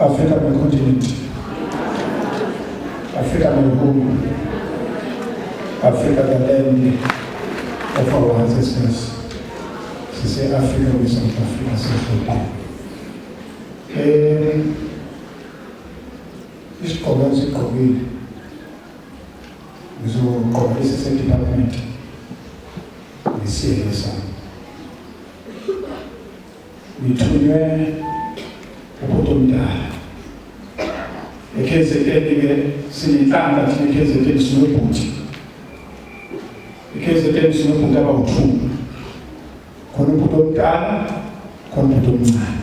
Africa my continent. Africa my home. Africa the land of our ancestors. Sise Africa we South Africa sihlobile. Isigqoko esigqokile. Ngizogqoka lesi se department. Ngisiyeke sami. Ngithunywe ubhuti omdala. E-KZN-ke sinenhlanhla thina e-KZN sinobhuti. E-KZN sinobhuti abawu-two. Khona ubhuti omdala, khona ubhuti omncane.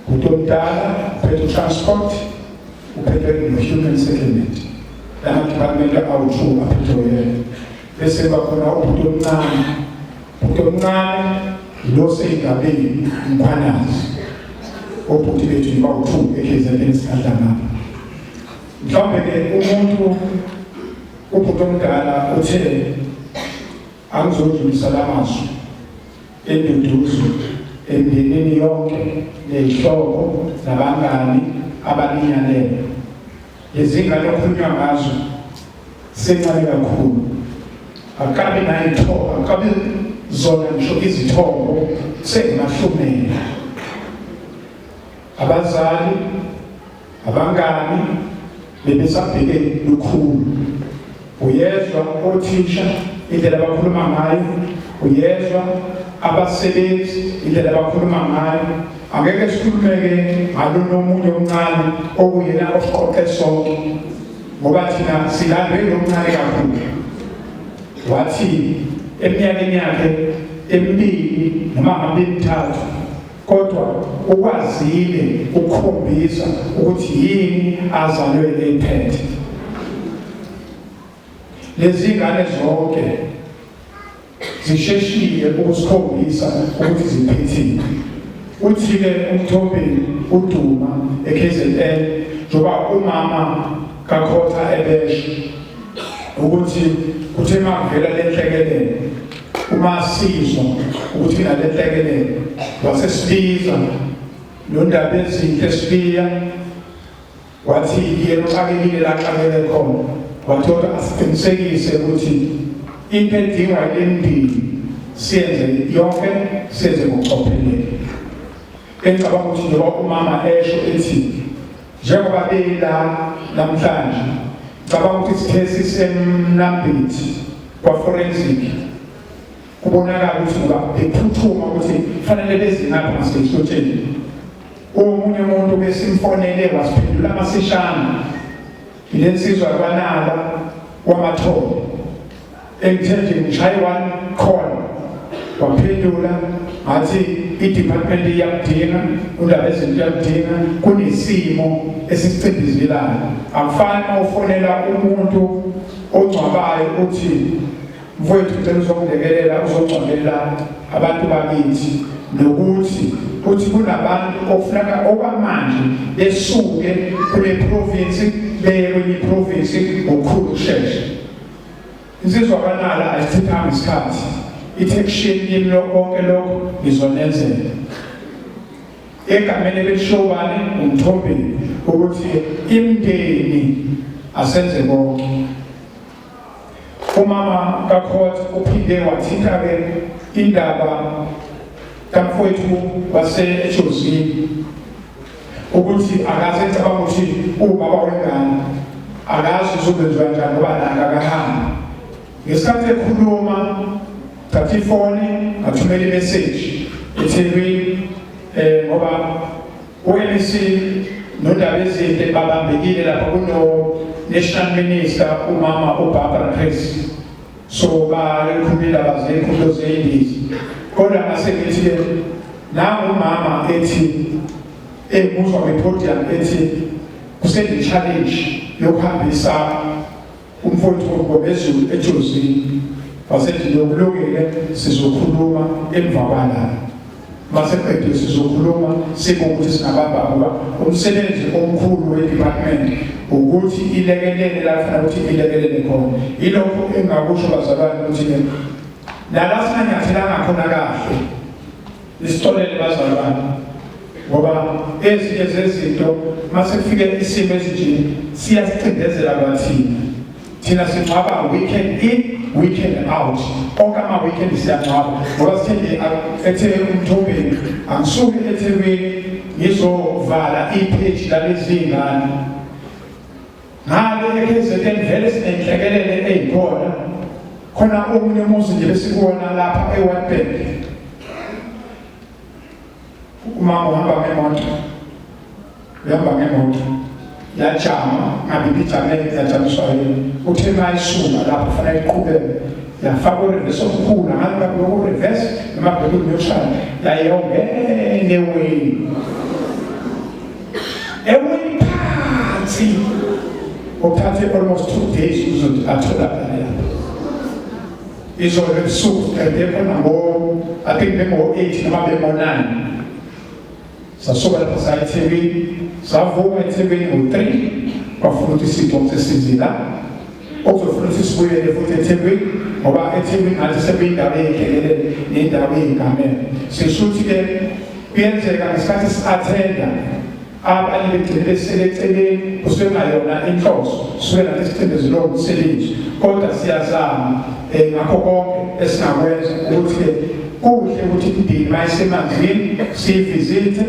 Ubhuti omdala uphethe u-transport, uphethe no-human settlement. Lama department awu-two aphethwe uyena. Bese kuba khona ubhuti omncane. Ubhuti omncane lo seyigabeni Mkhwanazi. Obhuti bethu bawu-two e-KZN sigadla ngapha. Mhlawumbe ke umuntu ubhuti omdala uthe angizodlulisa lamazwi enduduzo emndenini yonke ney'hlobo nabangani abalinyalele. Lezingane okukhulunywa ngazo sencane kakhulu, akabi nayithoba, akabi zona ngisho izithombo, sengamahlumela. Abazali, abangani bebesabheke lukhulu. Uyezwa othisha indlela abakhuluma ngayo, uyezwa abasebenzi indlela abakhuluma ngayo. Angeke sikhulumeke ngalo nomunye omncane okuyena osiqoqe sonke, ngoba thina silandwe lo mncane kakhulu. Wathi eminyakeni yakhe emibili noma ngabe emithathu, kodwa ukwazile ukukhombisa ukuthi yini azalwe eyiphethe. Lezi ngane zonke zisheshile ukusikhombisa ukuthi ziphethile. Uthi-ke uMthombeni uDuma e-KZN, njengoba umama kaKhotha ebesho ukuthi kuthe makuvela le nhlekelele, uma sizwa ukuthi kunale nhlekelele, wasesibiza nondaba ezinhle sibiya, wathi yena uxakekile la xakeke khona, wathi kodwa asiqinisekise ukuthi into edingwa lemndeni siyenze yonke, siyenze ngokucophelela. Engicabanga ukuthi njengoba umama esho ethi njengoba bela namhlanje, ngicabanga ukuthi sithe sisemnambithi kwa-forensic, kubonakala ukuthi ngoba bephuthuma ukuthi fanele beze ngapha ngasehlotsheni. Omunye umuntu besimfonele wasiphendula masishane, ile nsizwa kwanala wamathole, engithe nje ngishaye one call waphendula, ngathi i-department iyamdinga, undaba ezinto iyamdinga, kunesimo esisicindizelayo. Akufani uma ufonela umuntu ongcwabayo uthi mfowethu ngicela uzongilekelela uzongcwabela abantu bakithi, nokuthi uthi kunabantu okufuneka okwamanje besuke kule province beye kwenye province ngokukhulu ukushesha. Insizwa kanala ayisithanga isikhathi, ithe kushiyeni kimi konke lokho ngizonenzela. Egameni elishobane uMthombeni ukuthi imndeni asenze konke. Umama kaKhot uphinde wathinta-ke indaba kamfowethu wase-Ejozini ukuthi akaze ecabanga ukuthi uwubaba wengane, akazi uzokwenziwa kanjani ngoba naye akahambi. Ngesikhathi ekhuluma, thatha ifoni ngathumela imeseji eThekwini, ngoba u-MEC nondaba ezinhle babambekile lapha kuno-National Minister umama uBarbara Creecy, so bakhuluma indaba zekhulu zeyindiza. Kodwa ngase ngithi-ke nangu umama ethi emuzwa kwi-podium ethi kusene-challenge yokuhambisa umfowethu Ngobezulu eJozini, wasethi lokulungile sizokhuluma emva kwalapho maseqedile sizokhuluma sibuke ukuthi singabamba, ngoba umsebenzi omkhulu we-department ukuthi ilekelele la kufanele ukuthi ilekelele khona. Yilokho engingakusho bazalwane, ukuthi-ke nala singanyathelanga khona kahle, nisixolele bazalwane. Ngoba ezinye zezinto mase kufike isimo esinje siyasicindezela kwathina. Thina singcwaba weekend in, weekend out. Onke ama weekend siyangcwaba ngoba sithe nje ethe uMthombeni angisuke eThekwini ngizovala ipage lalezi ngane. Ngale eKZN vele sinenhlekelele eyikhona. Khona omunye umuzi nje besikuwona lapha eWhitebank. Umama uhamba ngemoto. Uhamba ngemoto. Yajama, ngabe ibijame yajamiswa yini. Uthe mayisuka lapho fanele iqhubeke. Yafaka ureverse omkhulu, ngathi ngabe ureverse noma bekuneutral. Yayongena eweni. Eweni phansi. Okuthathe almost 2 days ukuze atholakale lapho. Izolo ebusuku qede khona ngo I think bengo 8 noma bengo 9. Sasuka lapho saya eThekwini, savuka eThekwini ngo 3 kwafuna ukuthi sidonse sizila. Okuzofuna ukuthi sibuyele futhi eThekwini ngoba eThekwini ngathi sekuyindawo eyinhlekelele nendawo eyigameko. Sisho ukuthi ke kuyenzeka ngesikhathi si-attenda abanye begcine besele eceleni kusuke kungayona inhloso suke nathi sicindezelo umsebenzi kodwa siyazama um ngakho konke esingakwenza ukuthi-ke kuhle ukuthi imindeni mayisemanzini siyivizithe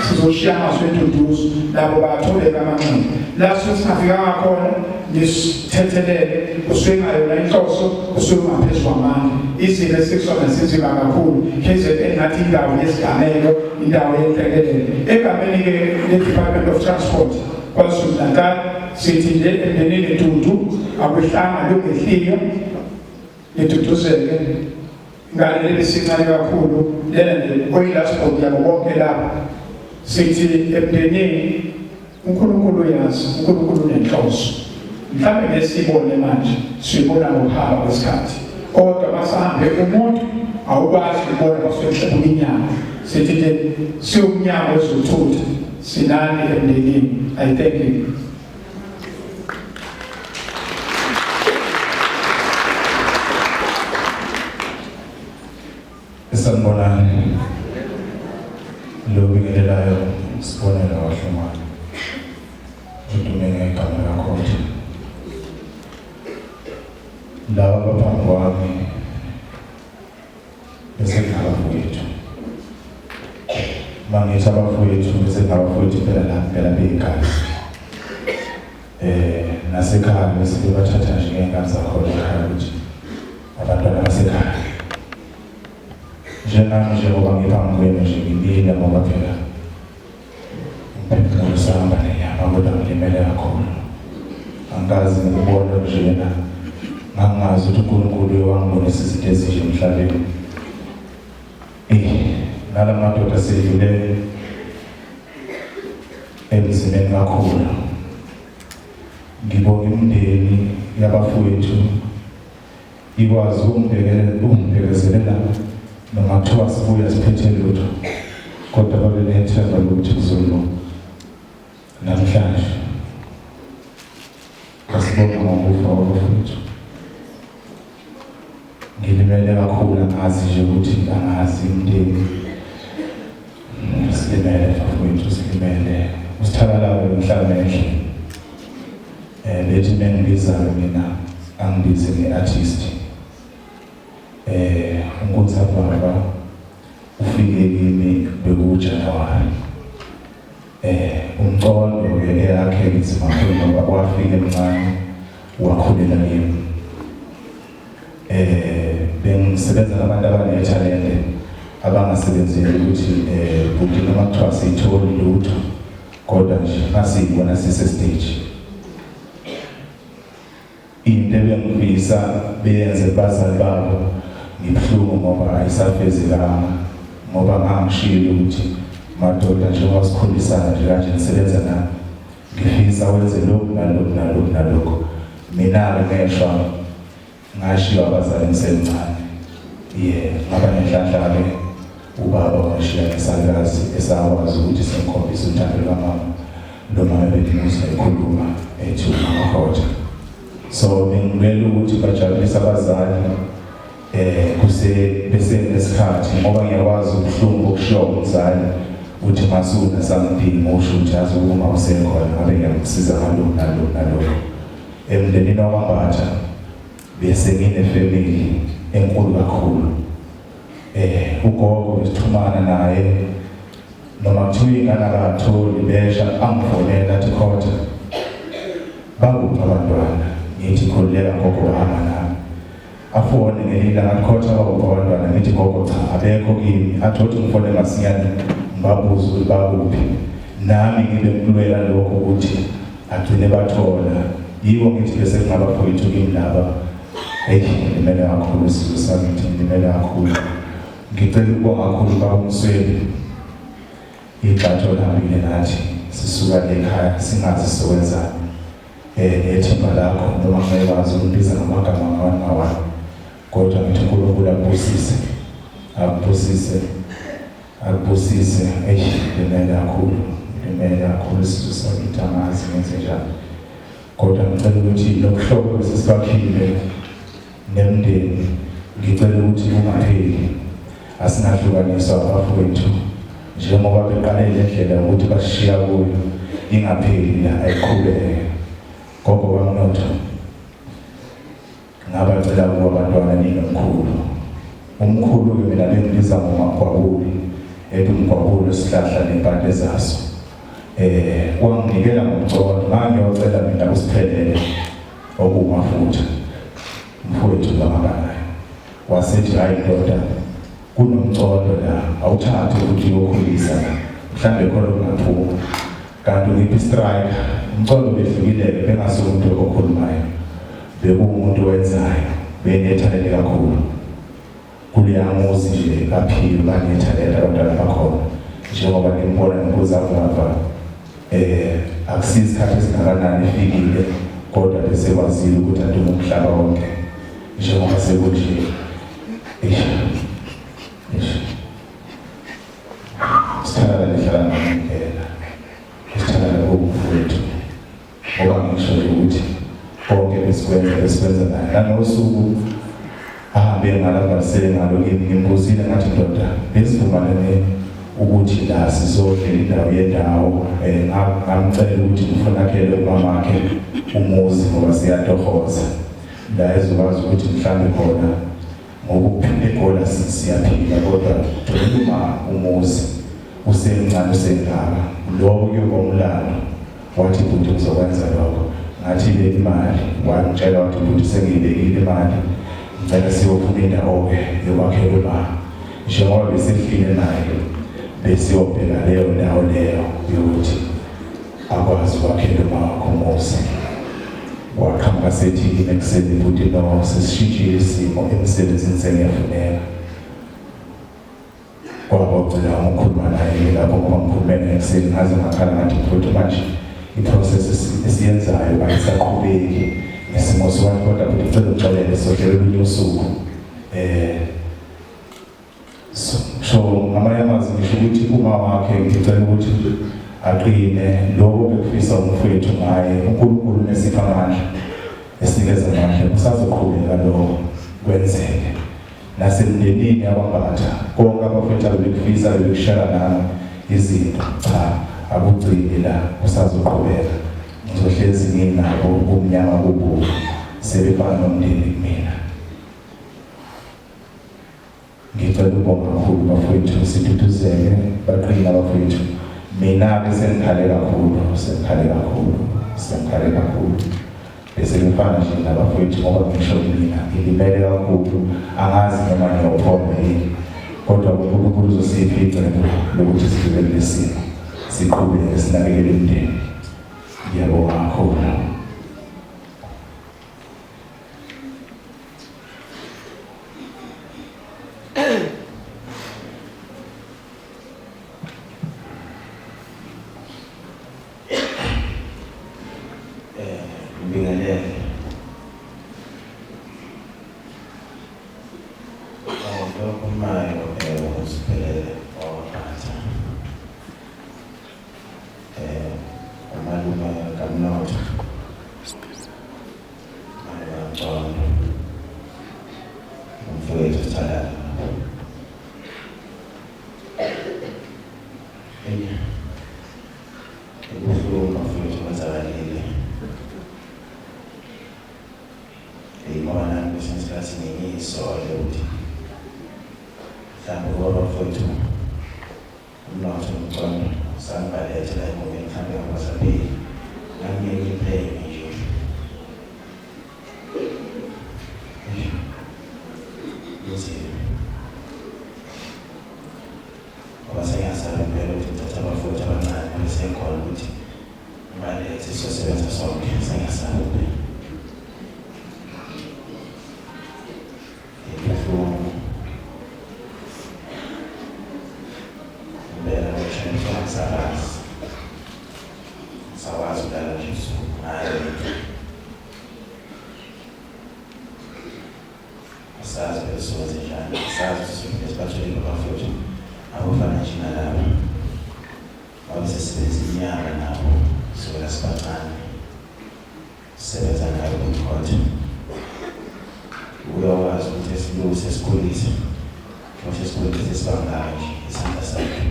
sizoshiya amazwi enduduzo labo batholeke amanxeba la suke singafikanga khona nisithethelele kusuke kungayona inhloso kusuke kungaphezu kwamandla izimo esikusona zinzima kakhulu KZN ngathi indawo yesigameko indawo yenhlekelele egameni-ke le-Department of Transport KwaZulu-Natal sithi nje emndenini dudu akwehlanga lungehliyo niduduzeke ingane leli sincane kakhulu lena nje oyi-last born yabo bonke lapha sithi emndenini uNkulunkulu uyazi uNkulunkulu unenhloso mhlawumbe ngeke sibone manje siyibona ngokuhamba kwesikhathi kodwa masahambe umuntu awukwazi ukubona kwasuke inyama sithi nje siwumnyango wezokuthutha sinani emndenini. I thank you. Sanibonani. Lo bingelelayo sibonelo wahlomana. Udume ngegama lakhotha. Laba baphambi kwami bese ngabafowethu. Mangithi abafowethu bese ngabafowethu phela la phela beyigazi. Eh nasekhaya bese bebathatha nje ngey'ngane zakhona ekhaya ukuthi abantwana basekhaya. Njengami njengoba ngiphambi kwenu nje ngimile ngoba phela umphefumulo usahamba nenyama kodwa ngilimele kakhulu. Angikaze ngikubone njena. Ngangingazi ukuthi uNkulunkulu uye wangibonisa izinto ezinje emhlabeni. Eh, nala madoda sedlule emzimeni kakhulu. Ngibonga imindeni yabafowethu ikwazi ukungibekezelela noma kuthiwa sibuya siphethe lutho kodwa babe nethemba lokuthi kuzolunga. Namhlanje asibonga ngokufa kwabafowethu. Ngilimele kakhulu angazi nje ukuthi angazi umndeni. Silimele bafowethu silimele. Usithakalala emhlabeni enhle. Eh bethi mengibizayo mina angibize nge-artist. Eh uNkunza baba ufike kimi bekuJanuary. Eh umcondo ke eyakhe inzima kakhulu ngoba wafika emncane wakhulela kimi. Eh bengisebenza nabantu abanethalente abangasebenzeli ukuthi eh bhuti noma kuthiwa siyitholi lutho kodwa nje masiyibona sise stage into ebengifisa beyenze kubazali babo ngibuhlungu ngoba ayisafezekanga ngoba ngangishilo ukuthi madoda njengoba sikhulisana nje kanje nisebenza nami ngifisa wenze lokhu nalokhu nalokhu nalokhu mina-ke ngeshwa Ngashiywa abazali ngisemncane. Yeah, ngaba nenhlanhla-ke ubaba wangishiya nesalukazi esakwazi ukuthi singikhombise uthando lukamama. Lo mama bengimuzwa ekhuluma ethi umama Hoja. So bengilwela ukuthi bajabulise abazali eh kuse bese nesikhathi ngoba ngiyakwazi ubuhlungu bokushiywa umzali. Uthi masuna something usho ukuthi yazi uma usekhona ngabe ngiyakusiza ngalokhu nalokhu nalokhu. Emndenini wakwaMbatha bese ngine-family enkulu kakhulu. Ugogo besixhumana naye noma kuthiwa ingane akatholi besha angifonela athi khotha bakuphi abantwana, ngithi khululeka gogo bahamba nami. Afone ngelinye ilanga athi khotha bakuphi abantwana, ngithi gogo cha abekho kimi. Athi othi ngifone masinyane ngibabuze ukuthi bakuphi, nami ngibe ngikulwela lokho ukuthi agcine bathola. Yiko ngithi bese kungabafowethu kimi laba. Eyi, ngilimele kakhulu isizwe sami, ngithi ngilimele kakhulu. Ngicela ukubonga kakhulu baba uMsweli, igxathu olihambile nathi sisuka le ekhaya singazi sizokwenzani. Nethimba lakho noma ngingekwazi ukubiza ngamagama ngawani ngawani, kodwa ngithi uNkulunkulu akubusise, akubusise, akubusise. Eyi, ngilimele kakhulu, ngilimele kakhulu isizwe sakithi, angazi ngenze njani. Kodwa ngicela ukuthi lobuhlobo besesibakhile nemndeni, ngicela ukuthi kungapheli, asingahlukaniswa abafowethu njengoba beqale le ndlela yokuthi basishiya kuyo, ingapheli la, ayiqhubeke. Gogo kaMnotho, ngabacela kubo abantwana ninomkhulu. Umkhulu-ke mina bengibiza ngomagwabuli, ethi umgwabuli wesihlahla nempande zaso. Wanginikela ngomcondo, ngangiyocela mina kusiphelele okuwumafutha umfowethu lo hamba naye. Wasethi hayi ndoda, kunomcondo la, awuthathe ukuthi uyokhulisa la, mhlambe khona okungaphuma. Kanti ungiphi strike, umcondo behlukile, bengasuye umuntu okhulumayo, bekuwumuntu owenzayo, benethalente kakhulu. Kuleya muzi nje kaphilo banethalente abantwana bakhona, njengoba nimbona nokuzavava. Akusiyo isikhathi esingakanani efikile, kodwa besekwazile ukuthi adume umhlaba wonke njengoba sekunje. Eish, eish, sithalala lihlala ngamndlela, isithalala komfowethu, ngoba ngisho nje ukuthi konke besikwenza besikwenza naye. Nanosuku ahambe ngalavalisele ngalo kimi, ngimbuzile ngathi ndoda, besivumelene ukuthi la sizodlela indawo yendawo. Ngamcela ukuthi ngifuna akhele umamakhe umuzi ngoba siyatohoza la, ezokwazi ukuthi mhlambe khona ngokuphila eGola siyaphila, kodwa tholela uma umuzi usemncane usengaka, lokho kuyoba umlando. Wathi bhuti ngizokwenza lokho. Ngathi ibeke imali, wangitshela wathi bhuti sengiyibekile imali, ngicela siyofuna indawo-ke yokwakhela uma, njengoba besehlile naye besiyobheka leyo ndawo leyo yokuthi akwazi ukwakhela uma wakho umuzi. Waqhamuka sethi kimi ekuseni, bhuti no sesishintshile isimo emsebenzini, sengiyafuneka. Kwaba ugcina ukukhuluma naye lapho, ngoba ngikhulume naye ekuseni ngaze ngakhala ngathi mfowethu manje i-process esiyenzayo ayisaqhubeki nesimo siwathi, kodwa futhi ngicela uxolele sohlele olunye usuku. So ngamanye amazwi ngisho ukuthi uma wakhe ngicela ukuthi aqine, lokho bekufisa umfowethu ngaye, uNkulunkulu unesipha amandla, esinikeza amandla, kusazoqhubeka lokho kwenzeke nasemndenini yabaMbatha. Konke abafowethu abebekufisa bebekushara nami izinto, cha akugcini la, kusazoqhubeka. Ngizohlezi nginabo, kumnyama kubovu, sebefana nomndeni kumina. Ngicela ukubonga kakhulu bafowethu, siduduzeke, baqine abafowethu. Mina-ke sengikhale kakhulu, sengikhale kakhulu, sengikhale kakhulu, bese ngifana nje nabafowethu, ngoba ngisho mina ngilimele kakhulu, angazi noma ngiyophola yini, kodwa uNkulunkulu uzosipha icebo lokuthi sidlule kulesimo, siqhubeke sinakekele umndeni. Ngiyabonga kakhulu. Ngibingelele. Lo okhulumayo uSiphelele wakwaMbatha. Umalume kaMnotho. Malume kaMcondo. Umfowethu Thalala. Kubuhlungu bafowethu kwenzakalile. Eyi ngoba nami kwesinye isikhathi ngiyisole ukuthi mhlawumbe kuba bafowethu umnotho nomcondo sangibalethe la engomeni mhlawumbe ngabasapheli. Nami ngeke ngiphele nje. Kunzima. Ngoba sengiyasaba impela ukuthi ngithathe abafowethu abancane besekhona ukuthi ngibalethe sizosebenza sonke sengiyasaba impela. Ibuhlungu. Impela ngisho ngisakazi. Ngisakwazi ukulala nje ebusuku ngayo lento. Asazi phela sizokwenze njani. Asazi ukuthi sizophinde sibatholile abafowethu abafana njengalaba. Ngoba sesisebenza iminyaka nabo kusukela sibancane. Sisebenza nayo kumkhonto. Uyakwazi ukuthi esiluse esikhulise. Njengoba sesikhulise sibangaka nje isandla sakhe.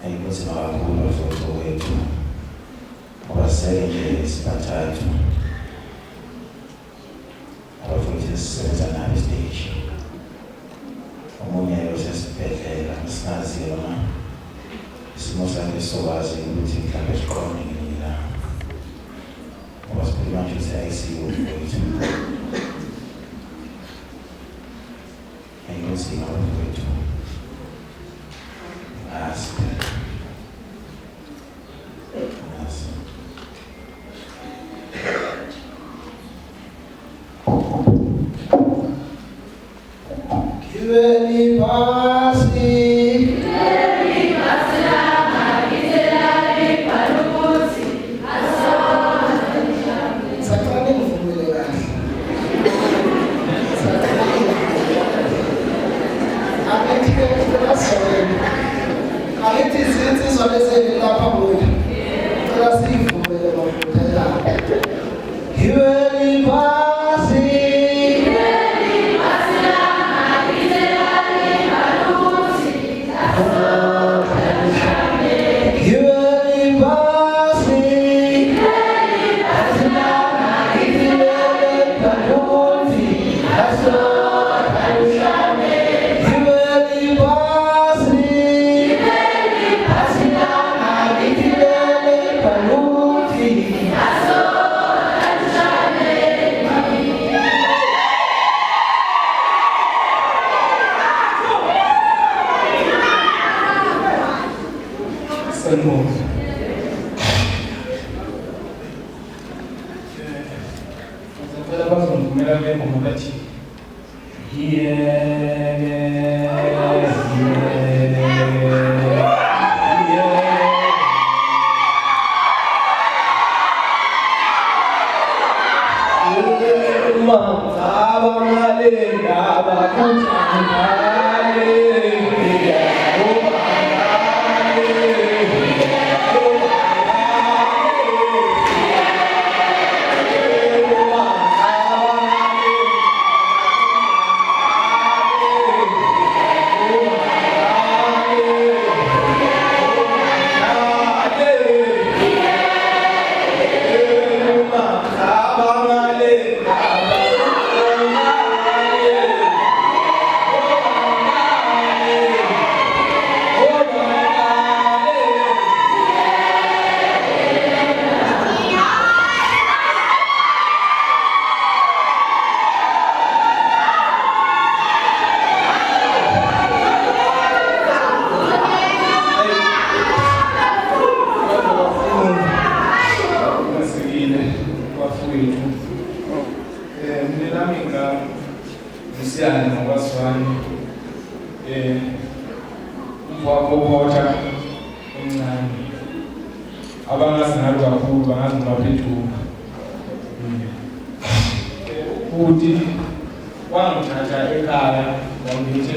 Ayi kunzima kakhulu bafowethu wethu. Ngoba sele nje sibathathu. Abafowethu esisebenza nabo esiteji. Omunye usesibhedlela singazi noma isimo sakhe sizokwazi ukuthi mhlawumbe siqonde ngelinye ilanga. Ngoba sikhuluma nje use-ICU mfowethu. Ayi kunzima bafowethu. Ngazi phela. Ngazi. Gibeli phansi. Sacela ningivumele kahle. Sacela ningivumele kahle. Angithi-ke bazwele. Angithi izinsizwa lezi lapha kuyo. Cela siyivumele bafowethu. Gibeli phansi. Gibeli phansi. Gibeli phansi. Sanibona. Ngicela bazongivumela kule ngoma bathi yeke yeke. Uma ngicabanga le ndaba kuthi Masikile bafowethu. Mina nami igama Msiyane ngokwazwani. Umfowabo omncane. Abangazi ngalo kakhulu bangazi ngabaphethuka. Ubhuti wangithatha ekhaya wangilethe